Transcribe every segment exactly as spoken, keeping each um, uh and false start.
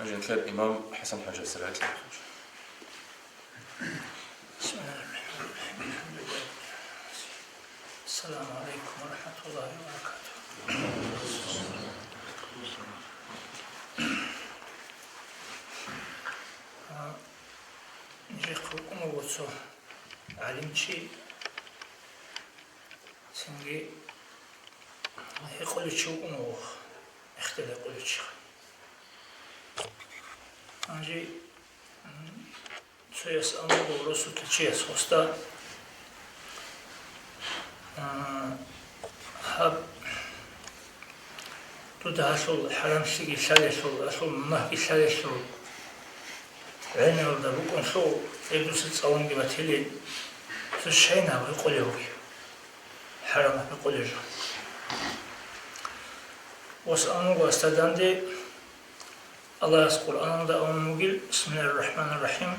Жинтлер имам ХӀасан-хӀажасе ракьа. بسم الله الرحمن الرحيم. الحمد لله. السلام عليكم ورحمة الله وبركاته. А, нижехъ вукӀун вуго цо гӀалимчи, цинги гьекъолев чи вукӀун вуго, ихтилат гьекъолев чи. Гьанже, м, цояс амруго росулъа чияс гъосда, а, гьаб, дуда гьалъул хӀарамлъиги лъалелъул, гьалъул мунагьги лъалелъул гӀемералда букӀунлъул, гьеб дуца цӀалунги батилин, цо щайин гьаб гьекъолев вугев, хӀарамаб гьекъолев жо. Ос амруго гьасда данде, Аллагьас Къуръаналда абун бугел: بسم الله الرحمن الرحيم.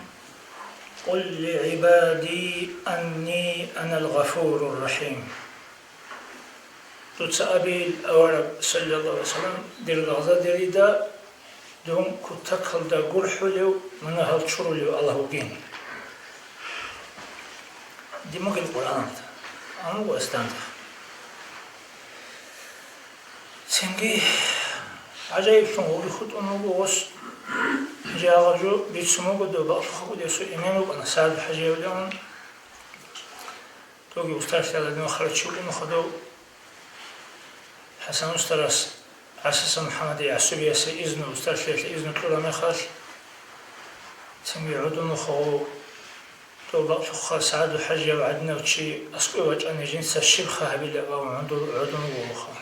قل لعبادي أني أنا الغفور الرحيم. Дуца абейил, авараг, саллаллагьу гӀалайгьи вассалам, дир лагъзадерида дун кутакалда гурхӀулев, мунагьал чурулев Аллагь вугин. Дин бугел Къуръаналда, амруго гьасда данде. Цинги гӀажаиблъун гъуги хутӀун вуго гъос. Жагъа жо бицун вуго, дов бакълъухъа кӀудиясул эмен вукӀана СагӀид-хӀажи гьавилан. Довги устарлъи гьаладин вахарав чи вукӀун хадув ХӀасан устарас ГӀасасан МухӀаммадил ГӀасубиясе изну, устарлъиялъе изну кьураб мехалъ, цинги гӀодун вухъа гъов. Дов бакълъухъа СагӀид-хӀажияв гӀадинав чи аскӀове вачӀани жинца щибха гьабилеб абун гӀодун вуго гъов.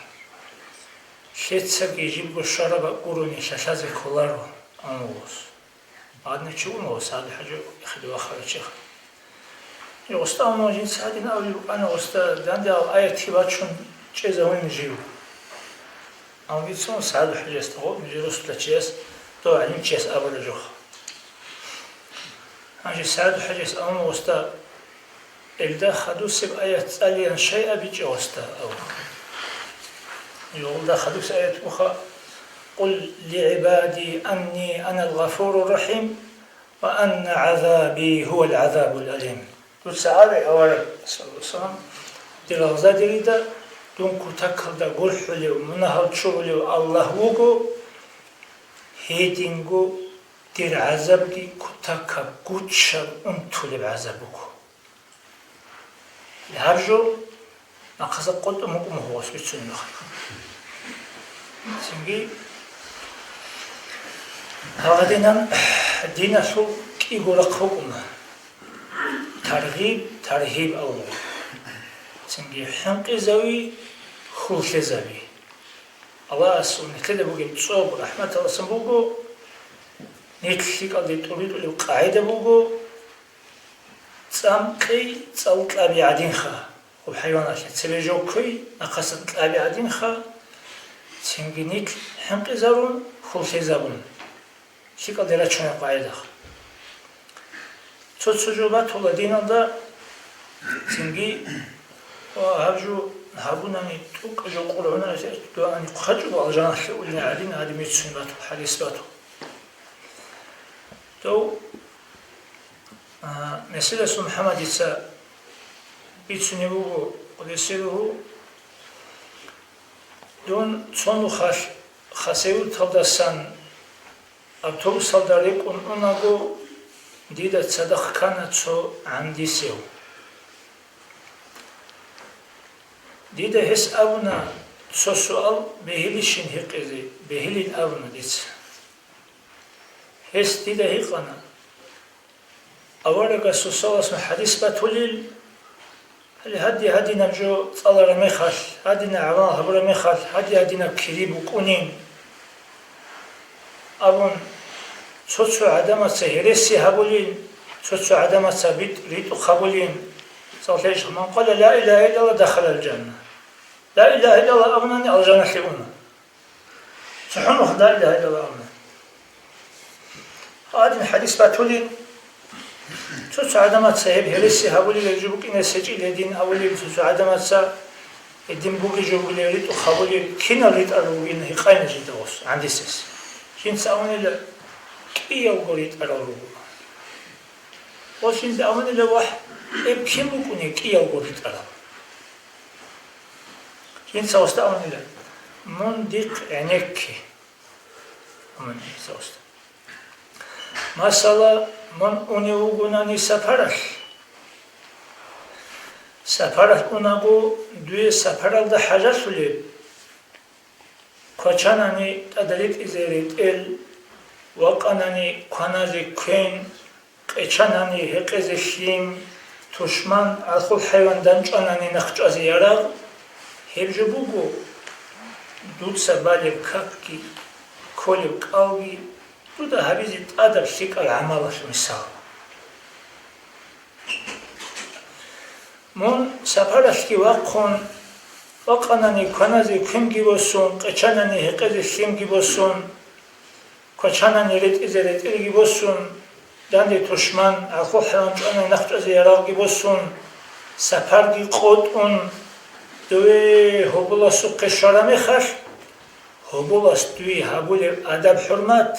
Лъецаги жибго щвараб бакӀ гурони лъалъазе кколаро, амма гъос. Гьадинав чи вуго СагӀид-хӀажи, ихида вахарав чи. Гъосда амма жинца гьадин абулеб букӀана, гъосда данде гьал аятги бачун чӀезавунин жив. Амма бицун СагӀид-хӀажиясда гъоб нижер росулъа чияс, дов гӀалимчияс абураб жо. Гьанже СагӀид-хӀажияс абуна гъосда, гьелда хадусеб аят цӀалеян щай абичӀо гъосда, абун. Гьелда хадусеб аят буха: قل لعبادي أني أنا الغفور الرحيم وأن عذابي هو العذاب الأليم. Дуца абе, авараг, саллаллагьу гӀалайгьи вассалам, дир лагъзадерида дун кутакалда гурхӀулев, мунагьал чурулев Аллагь вуго, гьединго дир гӀазабги кутакаб гучаб унтулеб гӀазаб буго. Гьаб жо нахъаса къотӀун букӀун буго гъос бицунеб мехалъ. Цинги гьагъадинан диналъул кӀиго рахъ букӀуна: таргъиб, таргьиб абун. Цинги хӀинкъизави, хьул лъезави. Аллагьасул нилъеда бугеб цӀоб рахӀматалдасан буго, нилъ лъикӀалде тӀуритӀулеб къагӀида буго, цӀам кьей цӀал кьаби гӀадинха, гъоб хӀайваналъе цебе жо кквей нахъасан кьаби гӀадинха, цинги нилъ хӀинкъизарун, хьул лъезабун. ЛъикӀалде рачунеб къагӀида. Цо-цо жо батула диналда, цинги, ва гьаб жо гьабунани, тӀокӀ жо къулгӀуна дуани хъачӀого алжаналъе улин гӀадин, гьадин бицун батул, хӀадис батул. Дов, а, меселасул МухӀаммадица бицунеб буго, къуддиса сирругьу, дун цо нухалъ Хасавюрталдасан автобусалда рекӀун унаго, дида цадахъ ккана цо гӀандисев. Дида гьес абуна цо суал бегьилищин гьикъизе, бегьилин абуна дица. Гьес дида гьикъана, Аварагасул саллаллагьу гӀалайгьи вассалам хӀадис батулел, гьале гьади-гьадинаб жо цӀалараб мехалъ, гьадинаб гӀамал гьабураб мехалъ, гьади-гьадинаб кири букӀунин абун, цо-цо гӀадамаца гьереси гьабулин, цо-цо гӀадамаца битӀ-, ритӀухъ гьабулин. Мисал гьечӀо: «Ман къала ла илагьа иллаллагь, дахалал жанна». Ла илагьа иллаллагь абунани алжаналъе уна. ЦохӀо нух ла илагьа иллаллагь абуна. Гьадин хӀадис батулин, цо-цо гӀадамаца гьеб гьереси гьабулел жо букӀине сечӀил гьедин абулел, цо-цо гӀадамаца гьедин бугел жо бугилан ритӀухъ гьабулел, кинал ритӀарал ругин гьикъайна жинда гъос гӀандисес. Жинца абунила, кӀиялго ритӀарал руго. Ва жинда абунила, вагь, гьеб кин букӀунеб кӀиялго ритӀарал? Жинца гьесда абунила, мун дихъ гӀенекке. Амин, Муса устар. Масала, мун унев вугонани сапаралъ. Сапаралъ унаго, дуе сапаралда хӀажалъулеб? Квачанани тӀад ритӀизе ретӀел, вакъанани кваназе квен, къечанани гьекъезе лъим, тушман, гӀалхул хӀайван данчӀванани нахъчӀвазе ярагъ, гьеб жо буго дуца балеб какги, кколеб кӀалги, дуда гьабизе тӀадаб лъикӀаб гӀамалалъ мисал. Мун сапаралъги вахъун, вакъанани кваназе квенги босун, къечанани гьекъезе лъимги босун, квачанани ретӀизе ретӀелги босун, данде тушман, гӀалхул хӀайван чӀванай нахъчӀвазе ярагъги босун, сапарги къотӀун, дове гьоболасухъе щвара мехалъ, гьоболас дуе гьабулеб адаб-хӀурмат,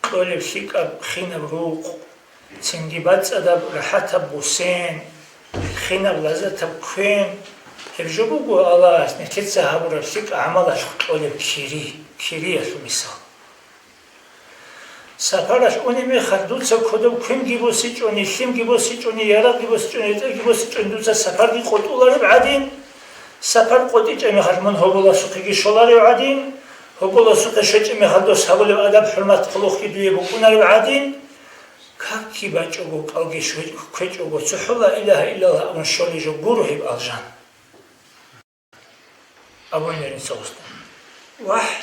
кьолеб лъикӀаб хинаб рукъ, цинги бацӀцӀадаб рахӀатаб бусен, хинаб лаззатаб квен, гьеб жо буго Аллагьас нилъеца гьабураб лъикӀаб гӀамалалъухъ кьолеб кири, кириялъул мисал. Сапаралъ унеб мехалъ дуца кодоб квенги босичӀони, лъимги босичӀони, ярагъги босичӀони, ретӀелги босичӀони дуца сапарги къотӀулареб гӀадин, сапар къотӀичӀеб мехалъ мун гьоболасухъеги щоларев гӀадин, гьоболасухъе щвечӀеб мехалъ дос гьабулеб адаб-хӀурмат хъулухъги дуе букӀунареб гӀадин, какги бачӀого, кӀалги щве-, кквечӀого, цохӀо ла илагьа иллаллагь абун щолеб жо гуро гьеб алжан. Абунила гьесда гьесда: «Вагь,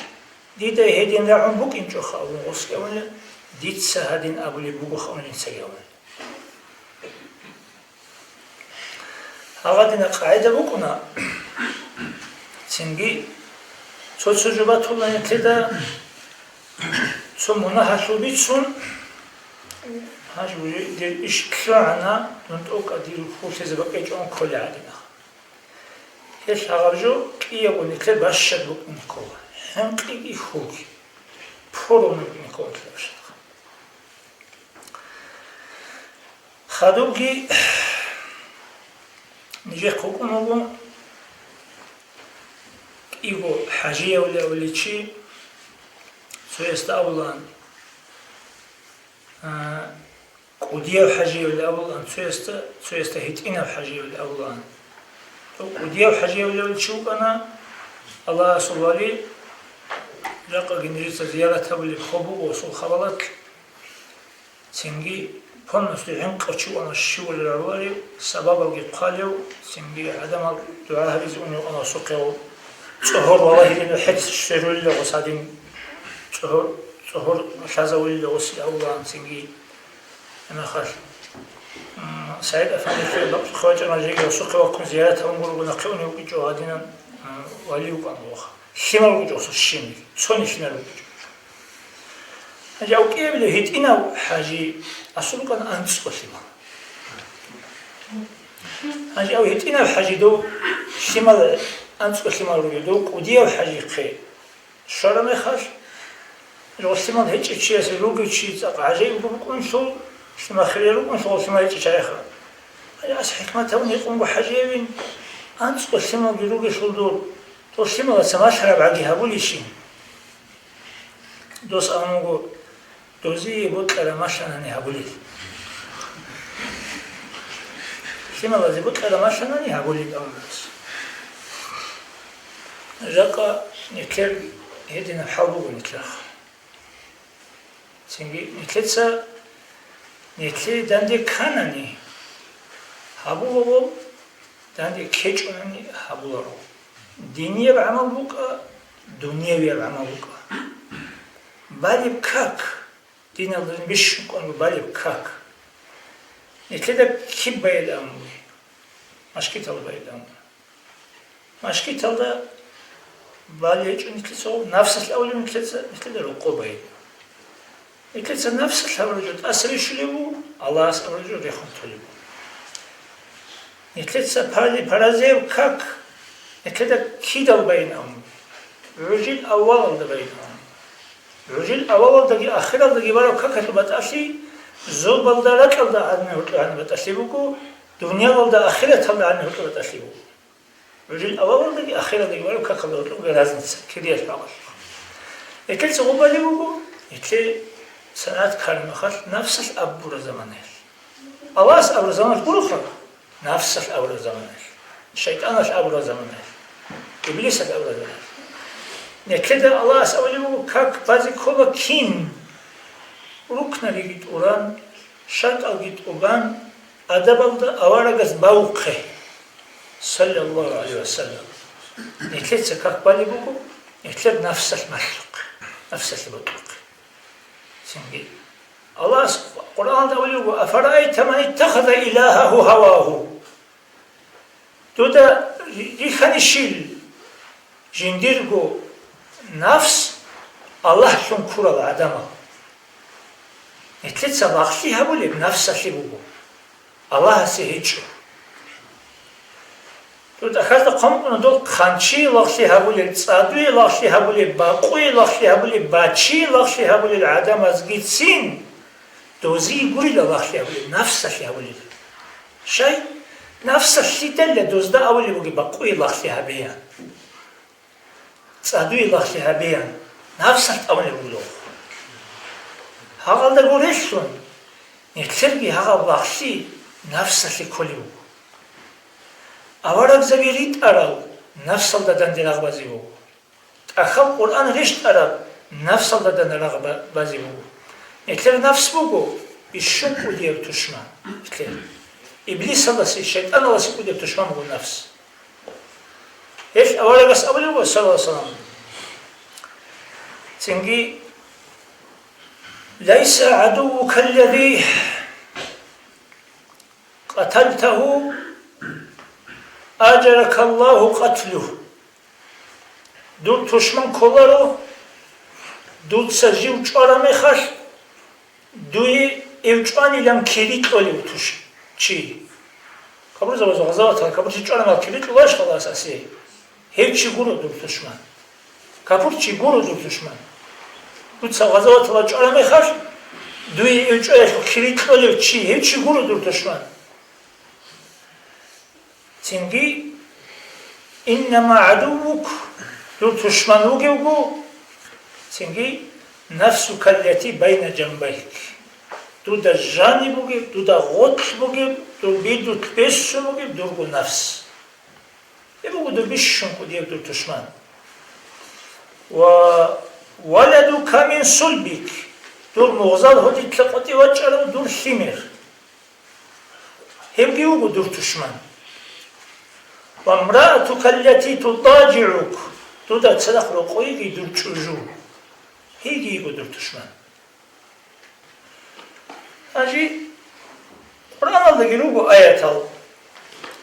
дида гьедин рагӀун букӀинчӀоха», — абун гъосги абунила, «дица гьадин абулеб бугоха», — абунила гьесдаги абунила. Гьагъадина къагӀида букӀуна, цинги цо-цо жо батула нилъеда цо мунагьалъул бицун, гьанже уже дир иш лъугӀана, дун тӀокӀаб дир хьулъизе бакӀичӀого кколеб гӀадин. Гьелъ гьагъаб жо кӀиябго нилъер бащад букӀине ккола, хӀинкъиги хьулги, поровну букӀине ккола нилъер бащад. Хадубги нижехъ вукӀун вуго кӀиго хӀажияв левличи, цоясда абулаан, а, кӀудияв хӀажиявли абулаан цоясда, цоясда гьитӀинав хӀажиявли абулаан. ТӀо кӀудияв хӀажиявли чи вукӀана, Аллагьасул вали, жакъаги нижеца зиярат гьабулеб хоб буго гъосул хабалалъ. Цинги полностью хӀинкъав чи вукӀана, щивали рагӀуларев, сабабалги хъвалев, цинги гӀадамал дугӀа гьабизе унев вукӀана гъосухъе. ЦӀогьор валагьилел хӀед сверулила гъос гьадин, цӀогьор, цӀогьор лъазавулила гъосие абулаан цинги. Гьанахъалъ, м, СагӀид Афандиясе бакӀ хъвачӀана жеги гъосухъе вахъун зиярат гьабун гурого нахъе унев вукӀинчӀо гьадинан, м, вали вукӀана гъоха. Лъимал вукӀинчӀо гъосул щибниги, цони лъимал вукӀинчӀо. Гьанже гьав кӀиябилев гьитӀинав хӀажи, асул рукӀана анцӀго лъимал. Гьанже гьав гьитӀинав хӀажи дов лъимал, анцӀго лъимал ругел, дов кӀудияв хӀажихъе щвараб мехалъ, гъолъимал гьечӀев чиясе ругев чи цӀакъ гӀажаибго букӀунлъул, лъимал хириял рукӀунлъул гъолъимал гьечӀев чагӀиха. Гьанже ас хӀикмат гьабун гьикъунго хӀажиявин, анцӀго лъималги ругелъул дур, дов лъималаца малъараб гӀаги гьабулищин? Дос абун буго, дозие бокьараб малъанани гьабулел. Лъималазе бокьараб малъанани гьабулел абун буго. Жакъа нилъер гьединаб хӀал буго нилъерха. Цинги нилъеца, нилъее данде кканани гьабуларо, данде ккечӀонани гьабуларо. Динияб гӀамал букӀа, дуниявияб гӀамал букӀа. Балеб как, диналда бищун кӀван балеб как. Нилъеда киб байилан бугеб? Машгитал байилан. Машгиталда бали гьечӀо нилъеца, нафсалъ абулеб нилъеца, нилъеда рокъоб байилан. Нилъеца нафсалъ абураб жо тӀаса бищулеб буго, Аллагьас абураб жо рехун толеб буго. Нилъеца пали-, паразеяб как, нилъеда кидал байин абун, гӀужил аввалалда байин абун. ГӀужил авалалдаги ахиралдаги бараб какалъул батӀалъи зобалда ракьалда гӀадамал гьоркьоб гьаниб батӀалъи буго, дуниялалда ахираталда гӀадамал гьоркьоб батӀалъи буго. ГӀужил авалалдаги ахиралдаги бараб какалда гьоркьоб буго разница, кириялъ гьабалъ. Гьелъул цо гъубали буго, гьелъе санагӀат ккараб мехалъ нафсалъ абураб заманаялъ. Аллагьас абураб заманалъ гуроха, нафсалъ абураб заманалъ, шайтӀаналъ абураб заманалъ, иблисалъ абураб заманалъ. Нилъеда Аллагьас абулеб буго, как базе ккола кин? Рукнариги тӀуран, шартӀалги тӀубан, адабалда аварагас бавухъе, саллаллагьу гӀалайгьи ва саллам. Нилъеца как балеб буго, нилъер нафсалъ малъухъе, нафсалъе бокьухъе. Цинги Аллагьас Къуръаналда абулеб буго: «Афараайта ман иттахаза илагьагьу гьавагьу». Дуда рихьанищил жиндирго нафс Аллагьлъун ккурал гӀадамал? Нилъеца лагълъи гьабулеб нафсалъе буго. Аллагьасе гьечӀо. ТӀутӀахьазда хъван букӀуна дол хъанчие лагълъи гьабулел, цӀадуе лагълъи гьабулел, бакъуе лагълъи гьабулел, бачие лагълъи гьабулел гӀадамазгицин, дозие гурила лагълъи гьабулел, нафсалъе гьабулел. Щай? Нафсалъидалла дозда абулеб бугеб бакъуе лагълъи гьабеян. ЦӀадуе лагълъи гьабеян, нафсалъ тӀамулеб буго. Гьагъалда гурелъун, нилъерги гьагъаб лагълъи нафсалъе кколеб буго. Аварагзаби ритӀарал нафсалда данде рагъ базе буго. ТӀахьал Къуръан рещтӀараб нафсалда данде рагъ ба-, базе буго. Нилъер нафс буго бищун кӀудияб тушман. Нилъер. Иблисалдасе, шайтӀаналдасе кӀудияб тушман буго нафс. Гьелъ аварагас абулеб буго, саллаллагьу гӀалайгьи ва саллам, цинги: «Лайса гӀадуввука аллази къаталтагьу ажракаллагьу къатлугьу». Дур тушман кколаро, дуца жив чӀвараб мехалъ, дуе эв чӀванилан кири кьолев туш-, чи. Капурзабазул гъазаваталда капурчи чӀвараб мехалъ кири кьоларищ Аллагьас асе? Гьев чи гуро дур тушман. Капурчи гуро дур тушман. Дуца гъазаваталда чӀвараб мехалъ, дуе эв чӀваялъухъ кири кьолев чи, гьев чи гуро дур тушман. Цинги, «Иннама гӀадуввук», дур тушман вугевго, цинги, «нафсука аллати байна жанбайк», дуда жаниб бугеб, дуда гъорлъ бугеб, дур бидулъ босун бугеб дурго нафс. Гьеб буго дур бищун кӀудияб дур тушман. «Ва валадука мин сулбик», дур мугъзал гьудилъа къватӀив вачӀарав дур лъимер. Гьебги вуго дур тушман. «Ва мраатука аллати тудажигӀук», дуда цадахъ рокъой йиги дур чӀужу. Гьейги йиго дур тушман. Гьанже Къуръаналдаги руго аятал,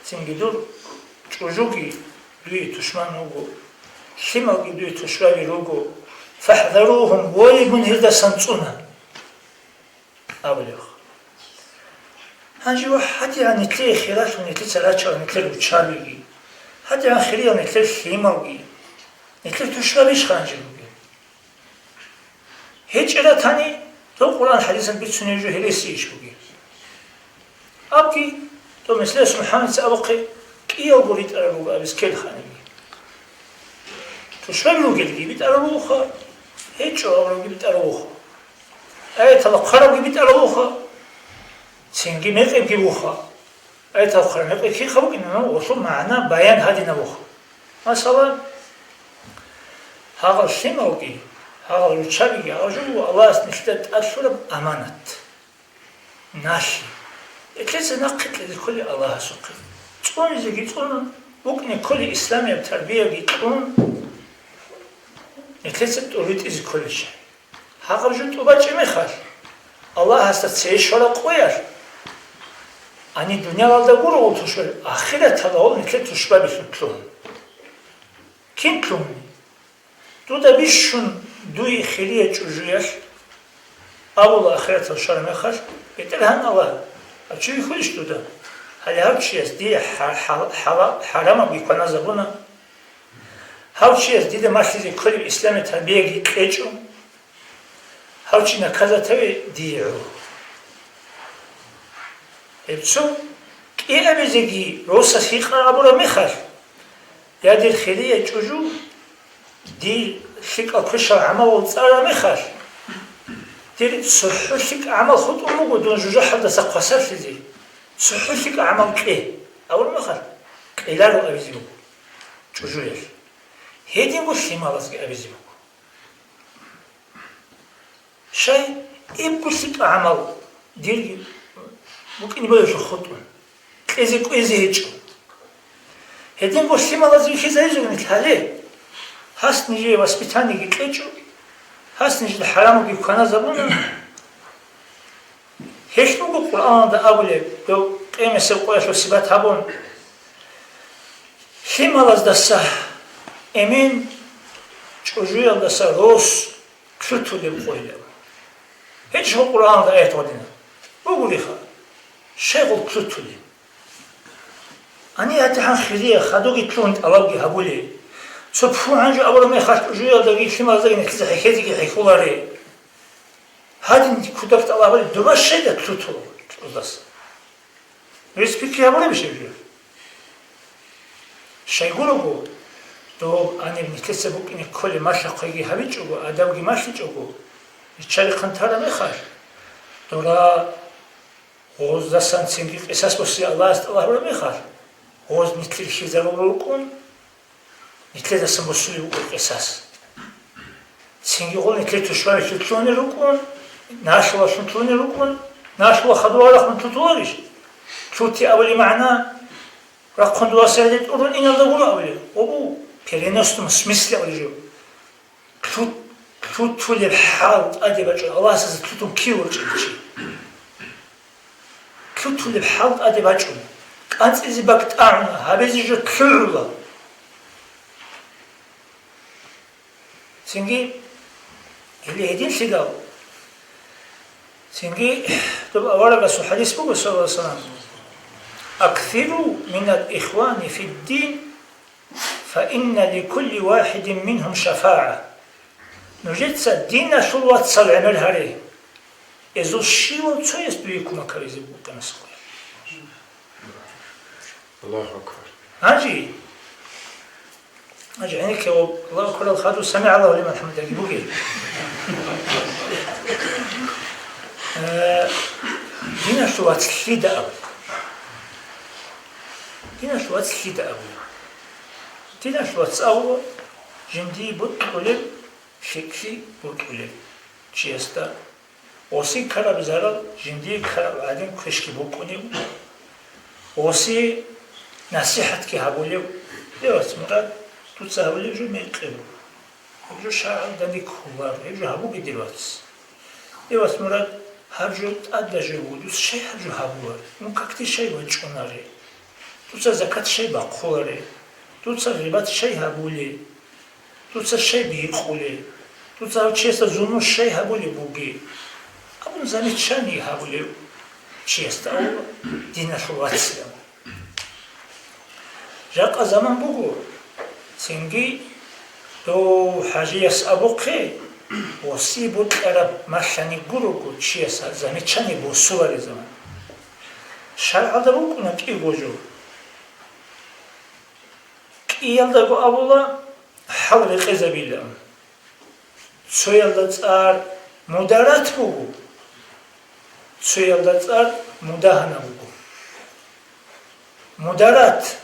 цинги дур чӀужуги дуе тушман вуго, лъималги дуе тушбаби руго, «фахӀзарухум», волеб мун гьелдасан цӀуна. Абулеб. Гьанже ва гьадигӀан нилъее хиралъун нилъеца рачарал нилъер руччабиги, гьадигӀан хириял нилъер лъималги, нилъер тушбабищ гьанже бугеб? ГьечӀеб ратани, дов Къуръан хӀадисалъ бицунеб жо гьересиищ бугеб? Абги, дов меслияс МухӀаммадица абухъе кӀиялго ритӀараб буго абиз ккелхъаниги. Тушбаби ругелги битӀараб бугоха, гьечӀо абурабги битӀараб бугоха. Аятал хъварабги битӀараб бугоха, цинги мекъибги бугоха. Аятал хъвараб мекъи кин хъа букӀинан, гъолъул магӀна баян гьадинаб бугоха. Масала, гьагъал лъималги, гьагъал руччабиги, гьагъал жо буго Аллагьас нилъеда тӀад лъураб аманат. Налъи. Нилъеца нахъе кьезе кколей Аллагьасухъе. ЦӀунизеги цӀунун, букӀине кколей исламияб тарбияги кьун, нилъеца тӀуритӀизе кколей чагӀи. Гьагъаб жо тӀубачӀеб мехалъ, Аллагьасда цее щвараб къоялъ, гьаниб дуниялалда гуро гъол тушбаби, ахираталда гъол нилъер тушбабилъун лъугьун. Кин лъугьуни? Дуда бищун дуе хирияй чӀужуялъ абула ахираталде щвараб мехалъ, БетӀергьан Аллагь, гьав чи вихьулищ дуда? Гьале гьав чияс дие хӀа-, хӀа-, хӀала-, хӀарамабги кваназабуна. Гьав чияс дида малъизе кколеб исламияб тарбияги кьечӀо. Гьав чи наказать гьаве дие гӀоло. Гьеб цо кӀиабизеги росас гьикъа абураб мехалъ, я дир хирияй чӀужу, дир лъикӀал квешал гӀамалал цӀараб мехалъ, дир цохӀо лъикӀ гӀамал хутӀун буго дун жужахӀалдаса хвасарлъизе, цохӀо лъикӀ гӀамал кье абураб мехалъ, кьеларо абизе буго чӀужуялъ. Гьединго лъималазги абизе буго. Щай, эбго лъикӀа гӀамал дирги букӀине боялъул хутӀун, кьезе кӀвезе гьечӀо. Гьединго лъималазе вихьизаризегӀан лъале, гьас нижее воспитаниеги кьечӀо, гьас нижеда хӀарамалги кваназабуна. Гьелъ буго Къуръаналда абулеб, дов къемесеб къоялъул сипат гьабун, лъималаздаса эмен, чӀужуялдаса рос лъутулеб къойилан. ГьечӀо Къуръаналда аят гьадинаб. Бугуриха, щайгъул лъутулеб. Гьаниб гьатӀигӀан хирияй хадуги лъугьун тӀалабги гьабулей. Цо пугӀан жо абураб мехалъ чӀужуялдаги лъималаздаги нилъеца хӀехьезеги хӀехьуларей. Гьадин кутак тӀалабали дуба щайда лъутула чӀужудаса? Гьес пикри гьабурабищ гьеб жо? Щайгурого, доб гьаниб нилъеца букӀине кколеб малъа-хъвейги гьабичӀого, адабги малъичӀого, риччари хъантараб мехалъ, дора гъоздасан цинги къисас босизе Аллагьас тӀалаб гьабураб мехалъ, гъоз нилъ рихьизарулел рукӀун, нилъедасан босулеб буго къисас. Цинги гъол нилъер тушманлъун лъугьунел рукӀун, налъулалъун лъугьунел рукӀун, налъула хадув рахун лъутуларищ? Лъути абулеб магӀна, рахъун дова сариде тӀурун иналда гуро абулеб, гъобу переносном смысле абулеб жо. Лъут-, лъутулеб хӀал тӀаде бачӀун, Аллагьасда лъутун кив вачӀинчи? Лъутулеб хӀал тӀаде бачӀун, кӀанцӀизе бакӀ тӀагӀуна, гьабизе жо лъугӀула. Цинги, гьеле гьединлъидал, цинги доб аварагасул хӀадис буго, саллаллагьу гӀалайгьи ва саллам: «Аксиру минал ихвани фиддин, фа инна ликулли вахидин мингьум шафагӀа». Нужеца диналъул вацал гӀемер гьаре. Эзул щивав цояс дуе кумек гьабизе буго къемасухъе. Аллагьу акбар. Гьанже, гьанже гӀенекке ва Аллагьу акбарал хадур, самигӀаллагьу лиман хӀамидаги бугел. Э, диналъул вац лъида абу? Диналъул вац лъида абу? Диналъул вац абу жиндие бокьулеб, лъикӀлъи бокьулеб чиясда. Гъосие ккараб зарал жиндие ккараб гӀадин квешги букӀунев, гъосие насихӀатги гьабулев, дир вац Мурад, дуца гьабулеб жо мекъи буго. Гьеб жо шаргӀалда кколаро, гьеб жо гьабуге, дир вац. Дир вац Мурад, гьаб жо тӀадаб жо буго, дуца щай гьаб жо гьабуларо? Мун какде щай вачӀунаре? Дуца закат щай бахъуларе? Дуца гъибат щай гьабулей? Дуца щай бикъулей? Дуца гьав чиясда зулму щай гьабулеб бугей? Абун замечание гьабулев чиясда, ав диналъул вацияв. Жакъа заман буго, цинги дов хӀажияс абухъе, гъосие бокьараб малъани гурого чияс замечание босулареб заман. ШаргӀалда букӀуна кӀиго жо. КӀиялдаго абула, хӀал рекъезабилан. Цоялда цӀар мударат буго, цоялда цӀар мудагьана буго. Мударат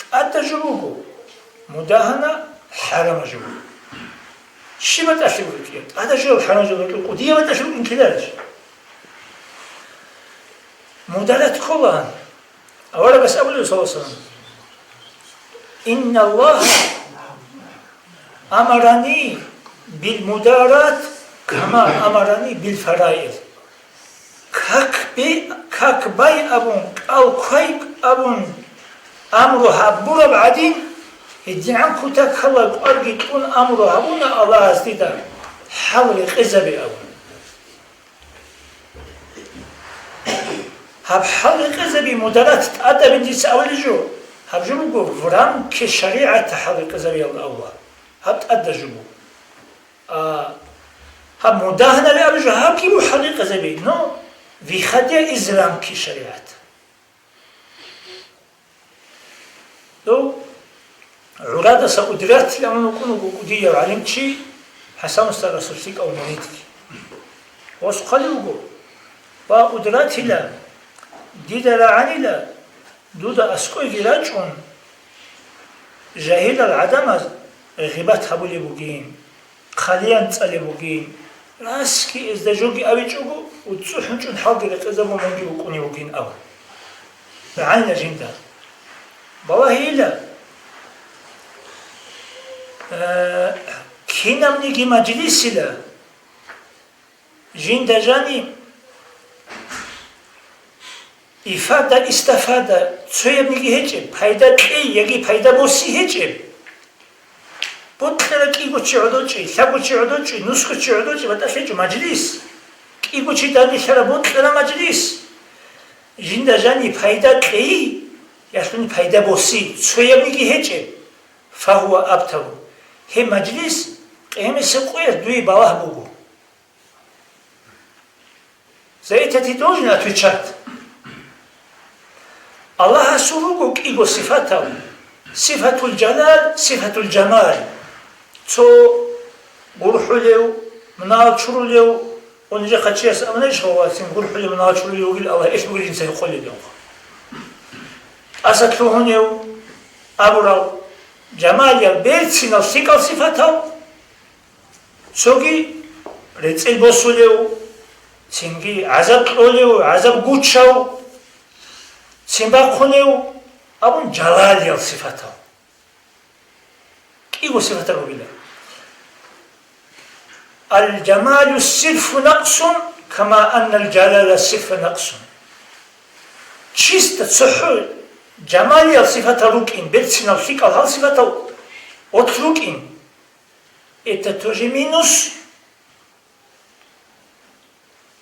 тӀадаб жо буго, мудагьана хӀарамаб жо буго. Щиб батӀалъи букӀин? ТӀадаб жо хӀарамаб жо букӀин, кӀудияб батӀалъи букӀин кидарач? Мударат ккола. Аварагас абулеб, саллаллагьу гӀалайгьи ва саллам: «Инналлагьа амарани бил мударат, кама амарани бил фараид». Как бе-, как бай абун, кӀал квай абун амру гьабураб гӀадин, гьедигӀан кутакалда кӀварги кьун амру гьабуна Аллагьас дида, хӀал рекъезабе абун. Гьаб хӀал рекъезаби мударат тӀадабин дица абулеб жо, гьаб жо буго в рамке шаригӀат хӀал рекъезабиялда авла. Гьаб тӀадаб жо буго. А, Гьаб мудагьанале абижу гьабги бухӀали къезаби, но вихадия из рамки шаригӀат. Дов гӀурадаса удратил амун вукӀун вуго кӀудияв гӀалимчи ХӀасан устарасул лъикӀав муридги. Гъос хъвали вуго, ва удратила, дида рагӀанила, дуда аскӀойги рачӀун, жагьилал гӀадамаз гъибат гьабулеб бугин, хъалиян цӀалеб бугин, расги эзда жоги авичӀого, уцӀцӀу хӀунчӀун хӀалги рекъезабун мунги вукӀунев вугин абун. РагӀанила жинда. Балагьила, э, кинабниги мажлисила, жинда жани ифада-истафада цоябниги гьечӀеб, пайда кьей яги пайда боси гьечӀеб. Бокьара кӀиго чи гӀодочӀи, лъабго чи гӀодочӀи, нусго чи гӀодочӀи, батӀа лъечӀо мажлис. КӀиго чи данделъара бокьара мажлис. Жинда жани пайда кьей, ялъуни пайда боси, цоябниги гьечӀеб. Фагьуа абтару. Гьеб мажлис къиямасеб къоялъ дуе балагь буго. За это ты должен отвечать. Аллагьасул руго кӀиго сифатал: сифатул жалал, сифатул жамал. Цо гурхӀулев, мунагьал чурулев, ва нижехъа чияс абунарищ, гьавасин гурхӀулев, мунагьал чурулев вугил Аллагь, иш бугилин цай къолидев. ТӀаса лъугьунев абурал жамалиял, берцинал, лъикӀал сифатал. Цоги рецӀел босулев, цинги гӀазаб кьолев, гӀазаб гучав, цин бахъунев абун жалалиял сифатал. КӀиго сифатал ругила. Аль-жамалу сирфу накъсун, кама аннал жалала сирфа накъсун. Чисто цохӀо жамалиял сифатал рукӀин, берцинал лъикӀал гьал сифатал от рукӀин. Это тоже минус.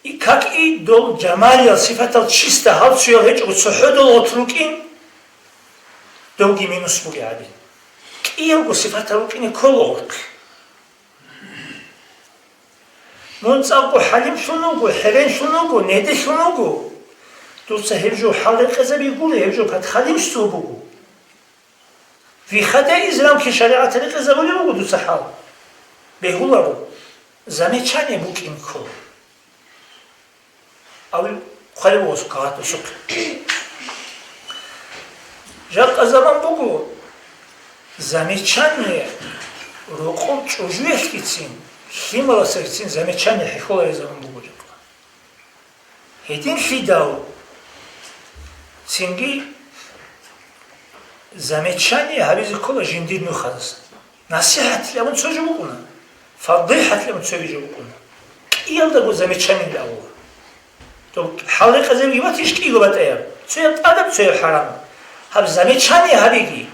И как и дол жамалиял сифатал чисто гьал цоял гьечӀого цохӀо дол от рукӀин, довги минус бугеб гӀадин. КӀиялго сифатал рукӀине ккола от. Мун цӀакъго хӀалимлъун вуго, хӀеренлъун вуго, неделъун вуго. Дуца гьеб жо хӀал рекъезаби гуро, гьеб жо пат хадимсул буго. Вихада из рамки шаригӀат рекъезабулеб буго дуца хӀал. Бегьуларо, замечание букӀин ккола. Абил хъвалеб ва сукагъат усухъе. Жакъа заман буго, замечание рокъов чӀужуялъгицин, лъималасагицин замечание хӀехьолареб заман буго жакъа. Гьединлъидал цинги замечание гьабизе ккола жиндир нухазасан. НасихӀатилан абун цо жо букӀуна, фадихӀатилан абун цоги жо букӀуна. КӀиялдаго замечание абула. То хӀал рекъезабиги батищ кӀиго батӀаяб, цояб тӀадаб, цояб хӀарамаб. Гьаб замечание гьабиги,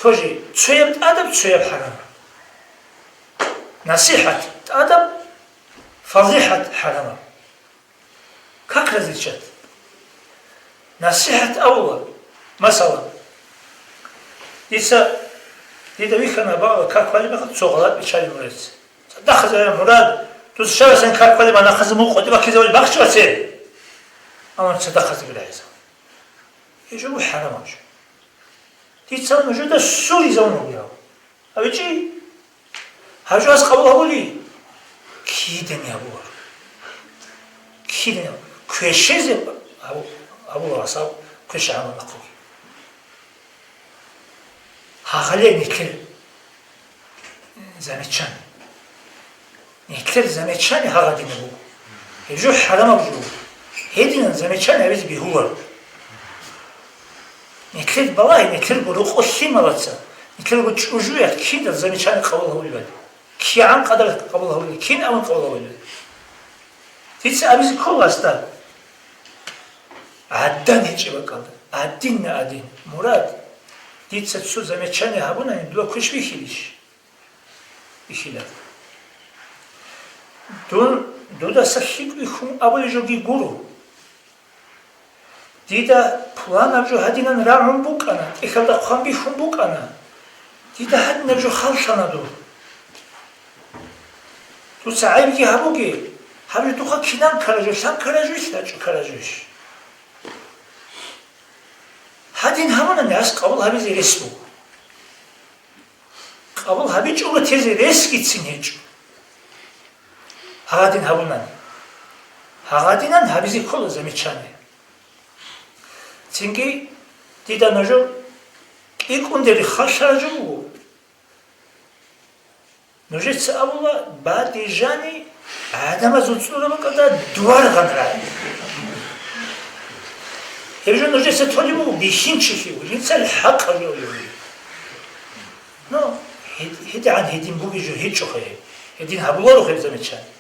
тоже цояб тӀадаб, цояб хӀарамаб. НасихӀат тӀадаб, фадихӀат хӀарамаб. Как различать? НасихӀат абула. Масала, дица, дида вихьана бала как вали бахъа цо гъалат бичали мурец. Цадахъаза, Мурад, дус шарасан как вали ма нахъаза мукъоти баккизавали бахчи ваце. Амма цадахъаза бирайза. Гьежо хӀарам гьабжо. Дица нужеда сури завун вугев. АбичӀи, гьаб жо ас къабул гьабули? Кидани гьабуларо. Кидани гьабу-, квешезе гьабу-, гьабуларо ас гьаб квеша гьабун ахъуги. Гьагъале нилъер замечание. Нилъер замечание гьагъадинаб буго. Гьеб жо хӀарамаб жо. Гьединан замечание гьабизе бегьуларо. Нилъер балагье, нилъерго рокъо лъималаца, нилъерго чӀужуялъ кинал замечание къабул гьабулебали? КигӀан къадар къабул гьабулебали? Кин абун къабул гьабулебали? Дица абизе ккола гьасда. ГӀадан гьечӀеб бакӀалда. Гьадинна гьадин. Мурад, дица цо замечание гьабунани дуда квеш бихьилищ? Бихьила. Дун дудаса лъикӀ бихьун абулеб жоги гуро. Дида пуланаб жо гьадинан рагӀун букӀана, тӀехьалда хъван бихьун букӀана. Дида гьадинаб жо халлъана дур. Дуца гӀайибги гьабуге, гьаб жо духъа кинан ккараб жо, лъан ккараб жо, лъачӀо ккараб жо иш. Гьадин гьабунани гьас къабул гьабизе рес буго. Къабул гьабичӀого тезе ресгицин гьечӀо. Гьадин гьабунани. Гьадинан гьабизе ккола замечание. Цинги дида нужер кӀикӀунде риххалъараб жо буго. Нужеца абула, бадижани гӀадамазул цӀурабакӀалда дуар гъанрай. Гьеб жо нужеца толеб буго бихьинчилъи, жинцал хӀакъалъулъи. Ну, гьед-, гьедигӀан гьедин бугеб жо гьечӀоха гьеб. Гьедин гьабуларо гьеб замечание.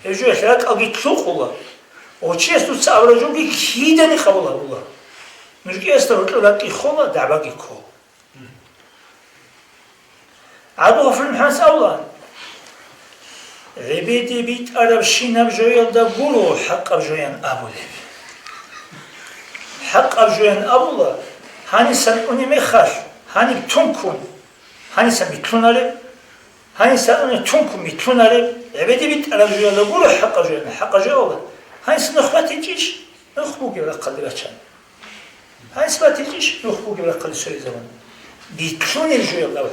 Гьеб жо гьелъ ракӀалги лъукъула. Ва чияс дуца абураб жоги кидани къабул гьабула. Нуж кӀиясда гьоркьор ракӀги хола, дагӀбаги ккола. ГӀабдулгъафурил МухӀамадица абула, гӀебеде битӀарабщинаб жоялда гуро хӀакъаб жоян абулеб. ХӀакъаб жоян абула, гьанисан унеб мехалъ, гьаниб тункун, гьанисан битлъунареб, гьанисан унеб тункун битлъунареб, гӀебеде битӀараб жоялда гуро хӀакъаб жоян, хӀакъаб жо абула, гьанисан нух батичӀищ, нух бугеб рахъалде бачани. Гьанс батичӀищ нух бугеб рахъалде цоязабун? Битлъунел жоялда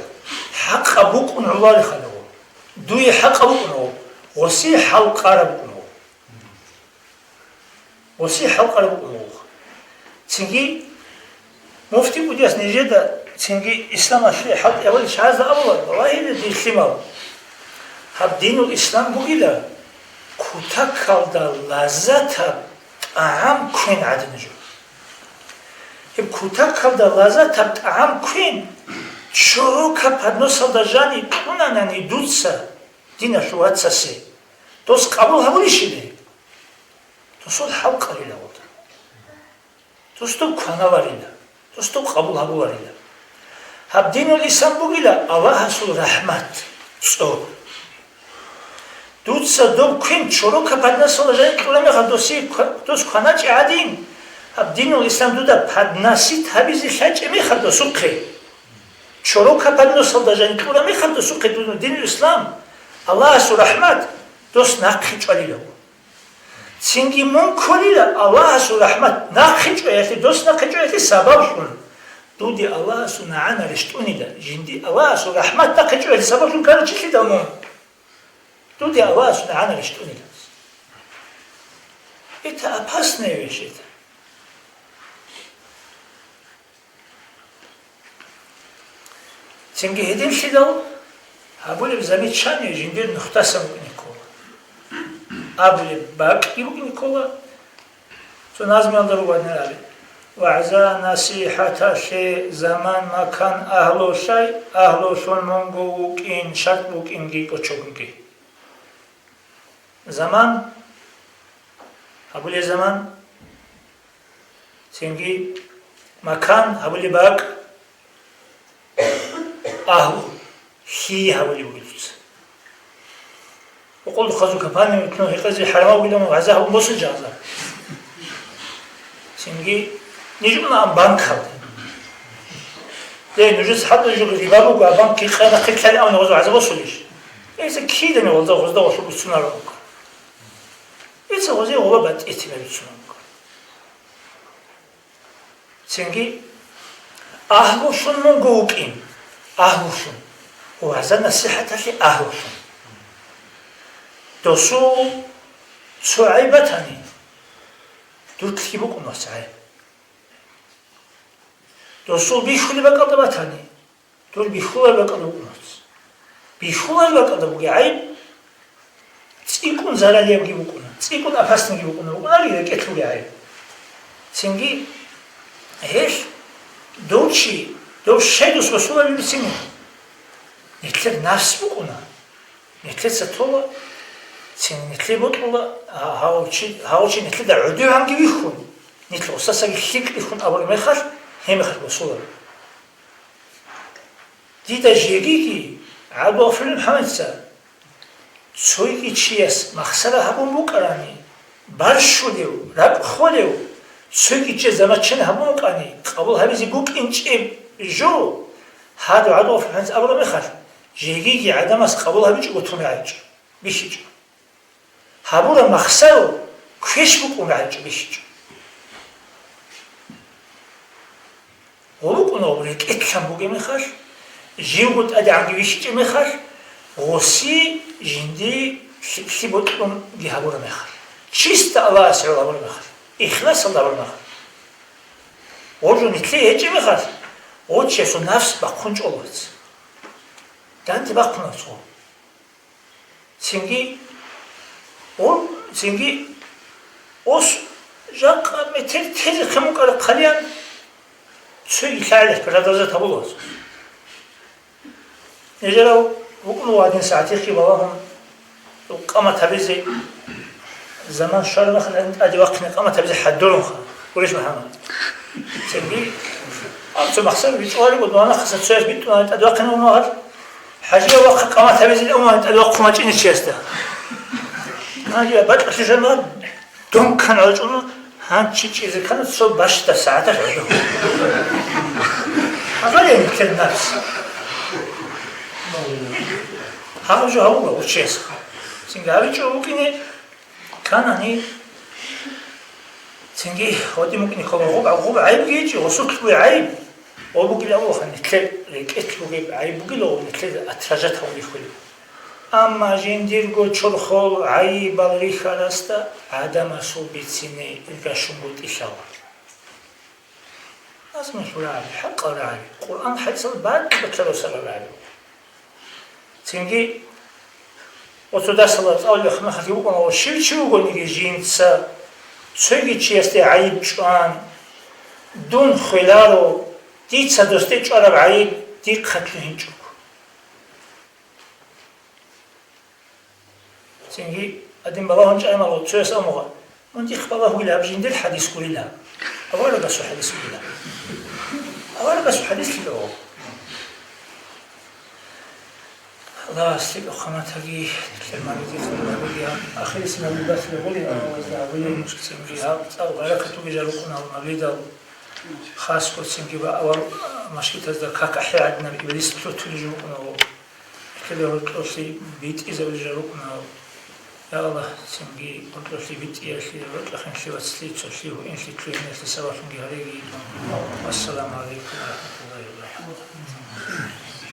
хӀакъаб букӀун гӀоларихъалаго. Дуе хӀакъаб букӀунаго, гъосие хӀал къараб букӀунаго. Гъосие хӀал къараб букӀунаго. Цинги муфти кӀудияс нижеда, цинги исламалъе хӀалтӀи гьабулел чагӀазда абула, вагьида, дир лъимал, гьаб динул ислам бугила, кутакалда лаззатаб тӀагӀам квен гӀадина жо. Гьеб кутакалда лаззатаб тӀагӀам квен чорока подносалда жани кьунанани дуца, диналъул вацасе, дос къабул гьабулищили? Досул хӀал къарила гъода. Дос доб кваналарила, дос доб къабул гьабуларила. Гьаб динул ислам бугила Аллагьасул рахӀмат, цӀоб. Дуца доб квен чорока подносалда жани кьураб мехалъ досие ква-, дос кваначӀеб гӀадин, гьаб динул ислам дуда подносить гьабизе лъачӀеб мехалъ досухъе, чорока подносалда жани кьураб мехалъ досухъе дун динул ислам, Аллагьасул рахӀмат дос нахъе чӀвалила. Цинги мун кколила Аллагьасул рахӀмат нахъе чӀваялъе, дос нахъе чӀваялъе сабаблъун. Дуде Аллагьасул нагӀана рещтӀунила, жинди Аллагьасул рахӀмат нахъе чӀваялъе сабаблъун ккарав чилъидал мун. Дуде Аллагьасул нагӀана рещтӀунила. Это опасная вещь, это. Цинги гьединлъидал гьабулеб замечание жиндир нухдасан букӀине ккола. Абулеб бакӀги букӀине ккола. Цо назмиялда ругони абе. ВагӀза-насихӀаталъе заман-макан агьлулъай, агьлулъун мунго вукӀин шартӀ букӀинги кӀочогунги. Заман, гьабулеб заман, цинги макан, гьабулеб бакӀ, агьлу, лъие гьабулеб буго дуца. Къолдухъазул компания вутлун гьекъезе хӀарамав вугилан вагӀза гьабун босун жагьаза. Цинги ниж унаан банкалде. Дей, нужеца хӀатӀа жо риба буго, а банкги къайна хъиклъали авни гъоза вагӀза босулищ? Эса кидани гъоза гъозда валъу бицунарун буго. Эца гъозе гъоба батӀи тиме бицунарун буго. Цинги агьлулъун мунго вукӀин, агьлулъун. ВагӀза-насихӀаталъе агьлулъун. Досул цо гӀайб батани, дурлъги букӀун вац гӀайб. Досул бихьулеб бакӀалда батани, дур бихьулареб бакӀалда букӀунац. Бихьулареб бакӀалда бугеб гӀайиб цӀикӀкӀун заралиябги букӀуна, цӀикӀкӀун опасныйги букӀуна, букӀунари рекӀелъ бугеб гӀайиб. Цинги гьелъ дов чи, дов щай дос босулареб бицине? Нилъер нафс букӀуна. Нилъеца тола, цин нилъе бокьула, гьав чи, гьав чи нилъеда гӀодовегӀанги вихьун, нилъ гъосасаги лъикӀ вихьун абураб мехалъ, гьеб мехалъ босуларо. Дида жегиги, ГӀабдулгъафурил МухӀамадица, цойги чияс махсара гьабун букӀарани, барщулев, ракӀ холев, цойги чияс замачен гьабун букӀани, къабул гьабизе букӀинчӀеб жо, гьадур ГӀабдулгъафурил МухӀамадица абураб мехалъ, жегиги гӀадамас къабул гьабичӀого тун рагӀичӀо. бихьичӀо. Гьабураб махсарал квеш букӀун рагӀичӀо бихьичӀо. Гъо букӀунаб рекӀелъан бугеб мехалъ, живго тӀадегӀанги вихьичӀеб мехалъ, гъоси жинди лъикӀлъи бокьунги гьабураб мехалъ, чисто Аллагьасе гӀоло гьабураб мехалъ, ихласалда гьабураб мехалъ. Гъо жо нилъее гьечӀеб мехалъ, гъо чиясул нафс бахъун чӀолац. Данде бахъунац гъо. Цинги, ун, цинги, ус жакъа метер тезехъе мукӀараб хъалиян, цоги лъагӀалихъ продолжать гьабула. Нижерав вукӀун ва гьадин сагӀатихъе балагьун къамат гьабизе, заман щвараб мехалъ тӀаде вахъине къамат гьабизе хӀадурунха, гурищ, МухӀаммад? Цинги, абцо махсар бичӀвариб, дона хаса цояс битӀуна тӀаде вахъине умагьар, ХӀажияв вахъа къамат гьабизе умагьар тӀаде вахъун вачӀине чиясда. ХӀажияв бакьалъе жана, дун ккан гӀачӀуна, гьанчи чӀезе ккана цо бащдаб сагӀаталъ гӀодов. Гьабале нилъер нафс. Гьаб жо гьабула учияс. Цинги гьабичӀо вукӀине, Канани, цинги гьодин мукӀни ккола, гъуб, гъуб гӀайибги гьечӀо, гъусулъ бугеб гӀайиб, гъо бугилан вуха, нилъер рекӀелъ бугеб гӀайиб бугила, нилъер отражать гьавулихъули. Амма жиндирго чорхол гӀайибал рихьарасда гӀадамасул бицине иргашунго тӀилъала. Азмулъ рагӀаби, хӀакъал рагӀаби, Къуръан хӀадисал бакьулъа росарал рагӀаби. Цинги, оцо дасала цӀалулеб мехалъ букӀана, щив чи вугониги жинца цоги чиясде гӀайиб чӀван, дун хвеларо, дица досде чӀвараб гӀайиб дихъа лъугьинчӀого. Цинги, гьадин балагьун чӀайин, цояс амугъа, мун дихъ балагьуйила, гьаб жиндир хӀадис гурила. Аварагасул хӀадис гурила. Аварагасул хӀадис лъила. Аллагьас лъикӀаб хъаматаги, лъималиги, лъималиги, ахирисеб набибалъ гъури, Аллагьас гьабули, цинги гьаб цӀар гъайракатуги жа рукъунал набидал, хасго цинги ва авал машгитазда как ахӀи гӀадинаб иблис лъутулел жо рукъунал. Ккеле гьоркьолъи битӀизабулел жа рукъунал. Я Аллагь, цинги гьоркьолъи битӀиялъе, гьоркьохъанлъи вацлъи, цолъи гьуинлъи лъугьиналъе сабаблъунги гьареги. Вассаламу гӀалайкум ва рахӀматуллагьи ва баракатугьу.